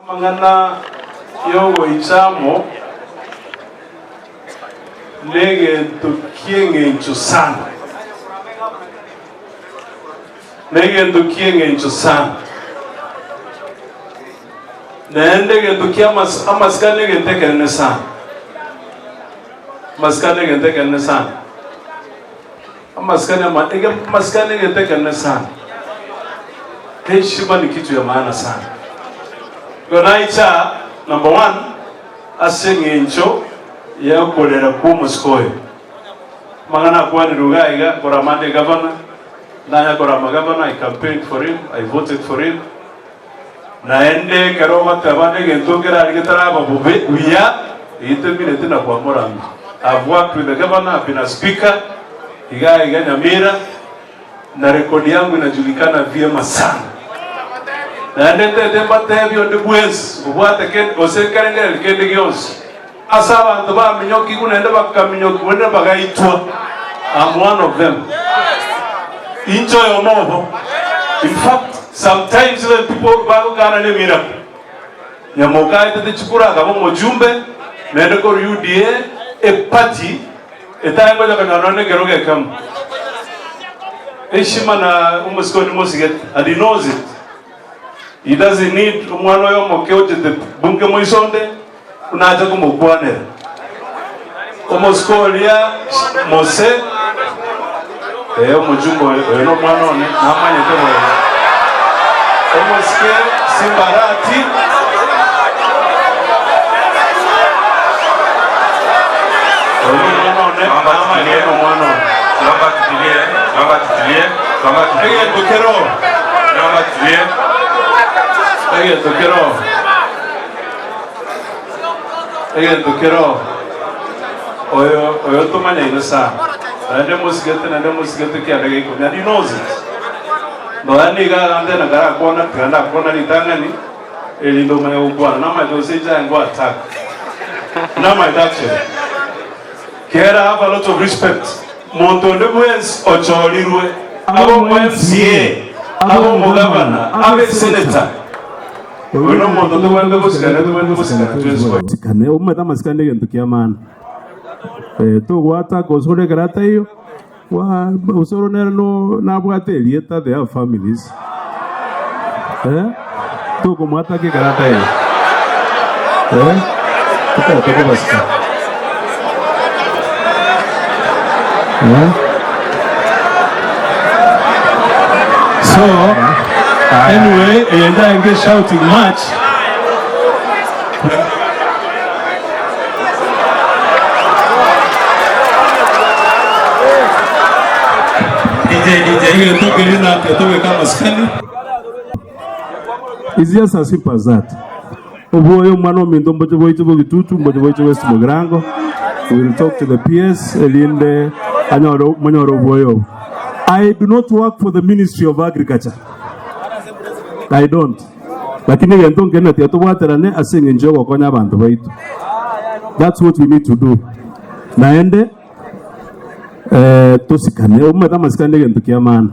Amang'ana y'ogoicha amo negento ki'eng'encho sana, negento ki'eng'encho sana. Naende egento kia amasikani negento ekenene sana, amasikani negento ekenene sana, amasikani ama amasikani negento ekenene sana. Heshima ni kitu ya maana sana. Igo naicha number one ase eng'encho ya okorera kwa omosike oyo. Amang'ana akwanirwe iga iga, nkorama nde gavana, nanya korama gavana, I campaigned for him, I voted for him. Naende ekero ogoteba negento nkerari getaraba bobe buya, eyio temineti na kwamorambia. I've worked with the governor, I've been a speaker iga iga Nyamira, na rekodi yangu inajulikana vyema sana. Naende ntete mbatebie onde bwensi obwate kende gose ekerengererio kende gionsi ase abanto baminyokigwe naende bakaminyokigwa naende bagaitwa, I'm one of them. Inche oyomo obo. In fact, sometimes even people bagokana ne miracle. Nyamoka aetete chikura akaba omojumbe naende korwa UDA eparty etari ngocha konyora nonya nekero gekemo. Heshima na omosike onde mosigete and he knows it. He doesn't need omwana oyo omoke ochete bunge moisonde buna ache komokwanera. Omosike oria Mose, ee omochumba oyo, oyo nomwana one, namanyete boigo. Omosike Simbarati, oyo nomwana one, Naomba namanyete tutulie. nomwana one. Naomba tutulie. Naomba tutulie. Naomba tutulie. Egento kero, Naomba tutulie. egento kero. Egento kero oyo oyo tomanyaine sana naende mosigete naende mosigete kianda gia ikomi and he knows it nonya nigo agante na karakwana tiga ndakwana ritang'ani erinde omanye gokwana namanyete gose inche aye ngo attack namanyete actually kera have a lot of respect monto onde bwensi ochorirwe abe omo MCA abe omogavana abe senator Oyo nomonto tobwenerete gosikana, tobwenerete gosikana twensi boigo. Sikane, omanyete amasikani negento kia maana. Eh, togwata gose ore ekero ataiyo, wa gose oro nere no nabwate erieta they have families. Eh, tokomwataka ekero ataiyo. Eh, ekero tokobasika. Eh. So, anyway, eye ndarenge shouting match. DJ, DJ. Egento keria nake tobeke amasikani. It's just as simple as that. Oboyo omwana ominto mboche boiche bogitutu mboche boiche West Mugirango. We will talk to the PS erinde anyore monyore oboyo obo. I do not work for the Ministry of Agriculture. I don't. Lakini egento nkeri na tiga tobwaterane ase eng'encho yogokonya abanto baito. That's what we need to do. Naende eh, tosikane, omanyete amasikani negento kia maana.